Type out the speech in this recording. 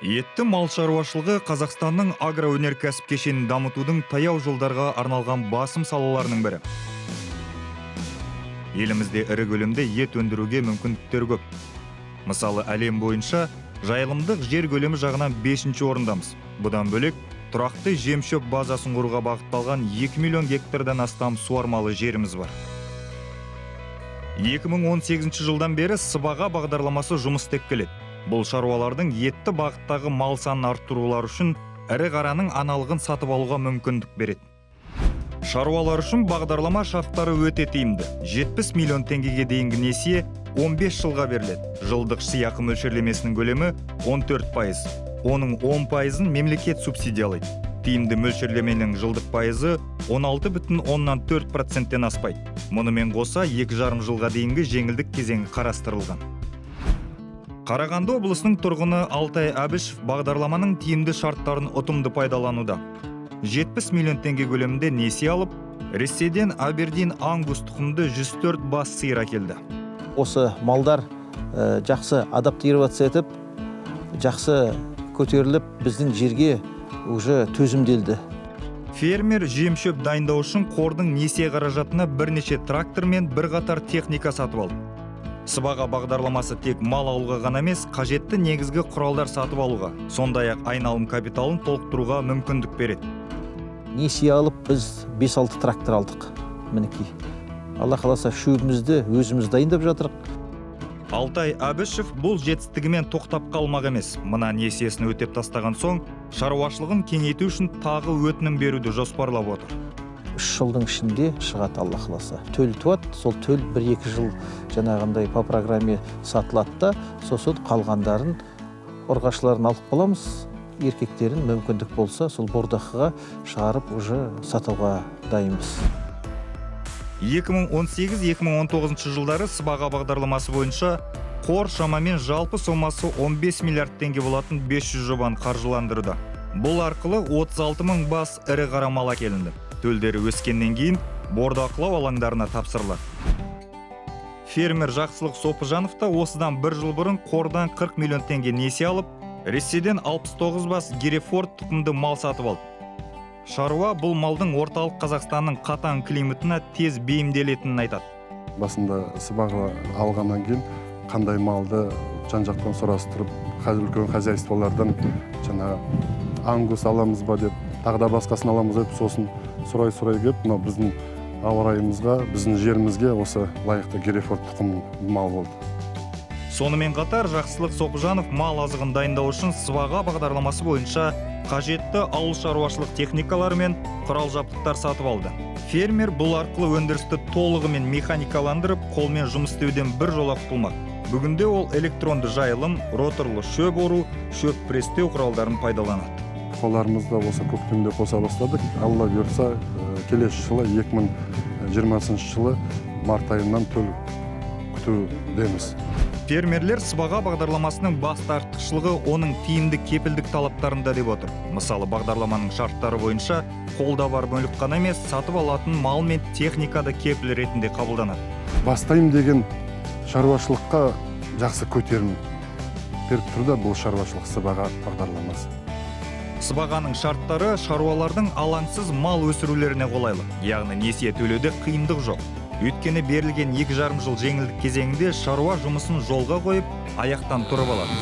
Етті мал шаруашылығы Қазақстанның агроөнеркәсіп кешенін дамытудың таяу жылдарға арналған басым салаларының бірі. Елімізде ірі көлемде ет өндіруге мүмкіндіктер көп. Мысалы, әлем бойынша жайылымдық жер көлемі жағынан бесінші орындамыз. Бұдан бөлек, тұрақты жемшөп базасын құруға бағытталған 2 миллион гектардан астам суармалы жеріміз бар. 2018 жылдан бері «Сыбаға» бағдарламасы жұмыс істеп келеді. Бұл шаруалардың етті бағыттағы мал санын арттырулары үшін ірі қараның аналығын сатып алуға мүмкіндік береді. Шаруалар үшін бағдарлама шарттары өте тиімді. 70 миллион теңгеге дейінгі несие 15 жылға беріледі. Жылдық сыйақы мөлшерлемесінің көлемі 14%. Оның 10 пайызын мемлекет субсидиялайды. Тиімді мөлшерлеменің жылдық пайызы 16,4 проценттен аспайды. Мұнымен қоса, 2,5 жылға дейінгі жеңілдік кезеңі қарастырылған. Қарағанды облысының тұрғыны Алтай Әбішев бағдарламаның тиімді шарттарын ұтымды пайдалануда. 70 миллион теңге көлемінде несие алып, Ресейден Абердин Ангус тұқымды 104 бас сиыр әкелді. Осы малдар жақсы адаптироваться етіп, жақсы көтеріліп, біздің жерге уже төзімделді. Фермер жемшөп дайындау үшін қордың несие қаражатына бірнеше трактор мен бірқатар техника сатып алды. «Сыбаға» бағдарламасы тек мал алуға ғана емес, қажетті негізгі құралдар сатып алуға, сондай ақ айналым капиталын толықтыруға мүмкіндік береді. Несие алып, біз 5-6 трактор алдық. Мінекей, Алла қаласа, шөбімізді өзіміз дайындап жатырық. Алтай Әбішев бұл жетістігімен тоқтап қалмақ емес. Мына несиесін өтеп тастаған соң, шаруашылығын кеңейту үшін тағы өтінім беруді жоспарлап отыр. 3 жылдың ішінде шығады, Алла қаласа. Төл туады, сол төл 1-2 жыл жаңағындай по программе сатылады да, сосын қалғандарын, ұрғашыларын алып қаламыз. Еркектерін мүмкіндік болса, сол бордақыға шығарып, уже сатуға дайынбыз. 2018-2019 жылдары «Сыбаға» бағдарламасы бойынша қор шамамен жалпы сомасы 15 миллиард теңге болатын 500 жобаны қаржыландырды. Бұл арқылы 36 мың бас ірі қара мал әкелінді. Төлдері өскеннен кейін бордақылау алаңдарына тапсырылады. Фермер Жақсылық Сопыжанов та осыдан бір жыл бұрын қордан 40 миллион теңге несие алып, Ресейден 69 бас герефорд тұқымды мал сатып алды. Шаруа бұл малдың орталық Қазақстанның қатаң климатына тез бейімделетінін айтады. Басында сыбаға алғаннан кейін қандай малды жан жақтан сұрастырып, қазір үлкен хозяйстволардан жаңағы ангус аламыз ба деп, тағы да басқасын аламыз деп, сосын сұрай сұрай келіп, мынау біздің ауа райымызға, біздің жерімізге осы лайықты герефорд тұқым мал болды. Сонымен қатар Жақсылық Сопыжанов мал азығын дайындау үшін «Сыбаға» бағдарламасы бойынша қажетті ауыл шаруашылық техникалары мен құрал жабдықтар сатып алды. Фермер бұл арқылы өндірісті толығымен механикаландырып, қолмен жұмыс істеуден бір жола құтылмақ. Бүгінде ол электронды жайылым, роторлы шөп ору, шөп престеу құралдарын пайдаланады. Қойларымызды осы көктемде қоса бастадық. Алла бұйыртса, келесі жылы, 2020 жылы март айынан төл күтудеміз. Фермерлер «Сыбаға» бағдарламасының басты артықшылығы оның тиімді кепілдік талаптарында деп отыр. Мысалы, бағдарламаның шарттары бойынша қолда бар мүлік қана емес, сатып алатын мал мен техника да кепіл ретінде қабылданады. Бастаймын деген шаруашылыққа жақсы көтерім беріп тұр да бұл шаруашылық «Сыбаға» бағдарламасы. «Сыбағаның» шарттары шаруалардың алаңсыз мал өсірулеріне қолайлы. Яғни несие төлеуде қиындық жоқ. Өйткені берілген 2,5 жыл жеңілдік кезеңінде шаруа жұмысын жолға қойып, аяқтан тұрып алады.